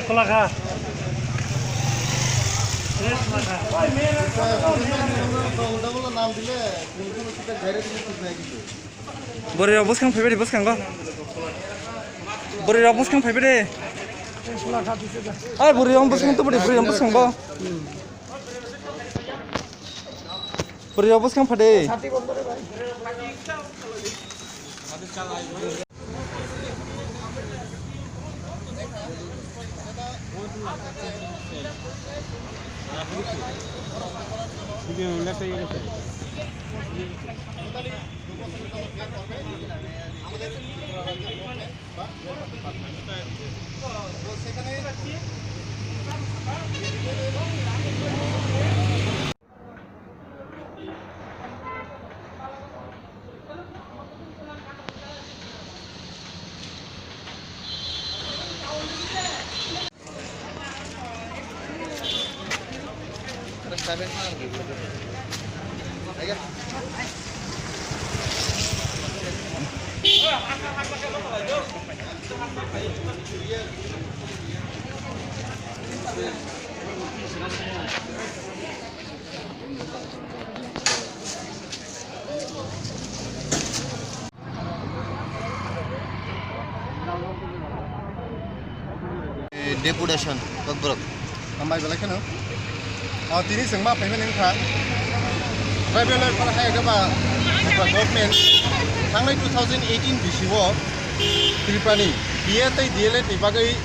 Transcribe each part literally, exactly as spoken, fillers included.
Khulakha. Bwrwi rok bwskang phaibai de bwskango. Bwrwi rok bwskang phaibai de. Ai bwrwi rok bwskang tubudi bwrwi rok bwskango. Bwrwi rok bwskang phade. Deputation, kokborok. Hambai belai kheno. O, tini chwng ma phaimani wngkha. Tribal welfare hai khe ba, ba government thangnai two thousand eighteen bisi o Tripura ni B A tei D L Ed ni bagwi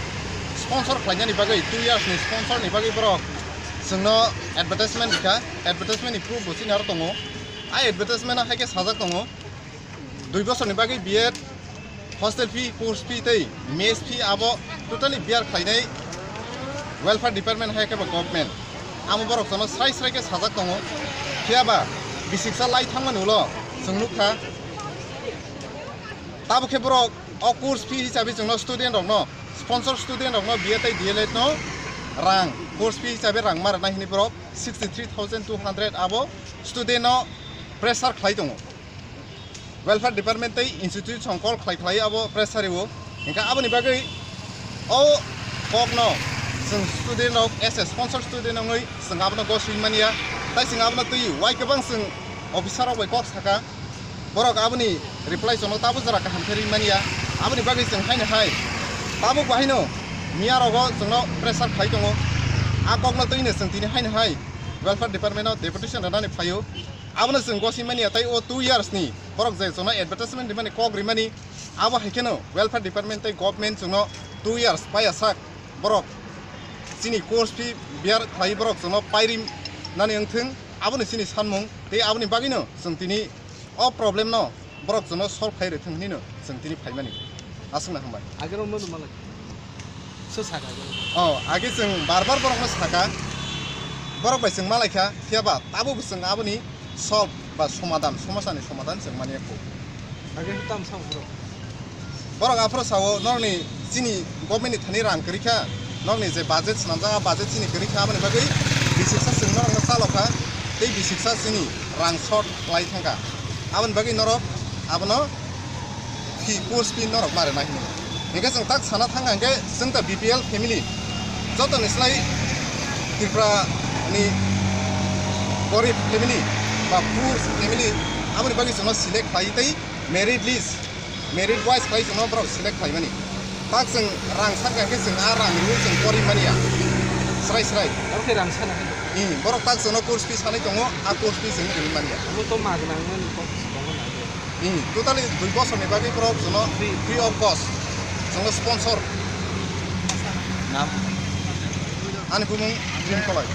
sponsor khlainani bagwi, two years ni sponsor ni bagwi borok chwngno advertisement rikha. Advertisement ni proof bo chini aro tongo. A advertisement o hai khe sajak tongo. Dui bosorni bagwi B Ed, hostel fee, course fee tei mess fee abo totally bear khlainai welfare department hai khe ba government. Amo borok jono srai srai khe sajak tongo. Phiya ba bisiksa lai thangmani ulo chwng nukha. Tabuk khe borok o course fee hisabe chwngno student rokno, sponsor student rokno B Ed tei D L Ed no rang, course fee hisabe rang ma rwnai hwnwi borok sixty three thousand two hundred abo student no pressure khlai tongo. Welfare department tei institution call khlai khlai abo pressure o. Hingkha aboni bagwi o kokno chwng student rok as a sponsor student wngwi chwng abono goswi manya. Tai chwng abono twi wai kwbang chwng officer rok bai kok saka. Borok aboni reply chwngno tabuk jora kaham khe rwi manya. Aboni bagwi chwng haino hai tabuk bahaino miya rogo chwngno pressure khlai tongo. A kokno twino chwng tini haino hai welfare department o deputation rwnani phaio. Abono chwng goswi manya tei o two years ni borok je chwngno advertisement rimani kok rimani, abo hai kheno welfare department tei government chwngno two years paiya sak borok chini course fee bear khlai borok chwngno pairi nani wngthwng, abono chini sanmung tei aboni bagwino chwng tini o problem no borok chwngno solve khai rwthwng hinwi no chwng tini phaimani. Aswkno hambai. Agero mono malai. So saka agero. Oh, age chwng bar bar borokno saka. Borok bai chwng malaikha, phiya ba tabuk chwng aboni solve ba somadan, somosani somadan chwng manya kho. Age tam sao borok. Borok aphuru sao, norokni chini government ni thani rang kwrwi kha, norokni je budget swnamjak, a budget chini kwrwi kha, aboni bagwi bisiksa chwng norokno chalo kha, tei bisiksa chini rang short khlai thang kha. Aboni bagwi norok abono fee, course fee norok ma rwnai hwnwi. Hingkhe chwng tak sana thang kha hingkhe chwng ta B P L family, jotoni slai Tripura ni gorib family ba poor family, aboni bagwi chwngno select khlai tei merit list, merit wise khlai chwngno borok select khlaimani. Tak chwng rang sak kha khe chwng a rang rwi chwng pori mania. Srai srai. Abo khe rang sana khe. Hmm, borok tak chwngno course fee sanai tongo, a course fee chwng rwi mania. Amo to magna wngmani kok tongo na khe. Hmm, totally dui bosorni bagwi borok chwngno free, free of cost. Chwngno sponsor. Nam? Ani bumung Dream Koloi.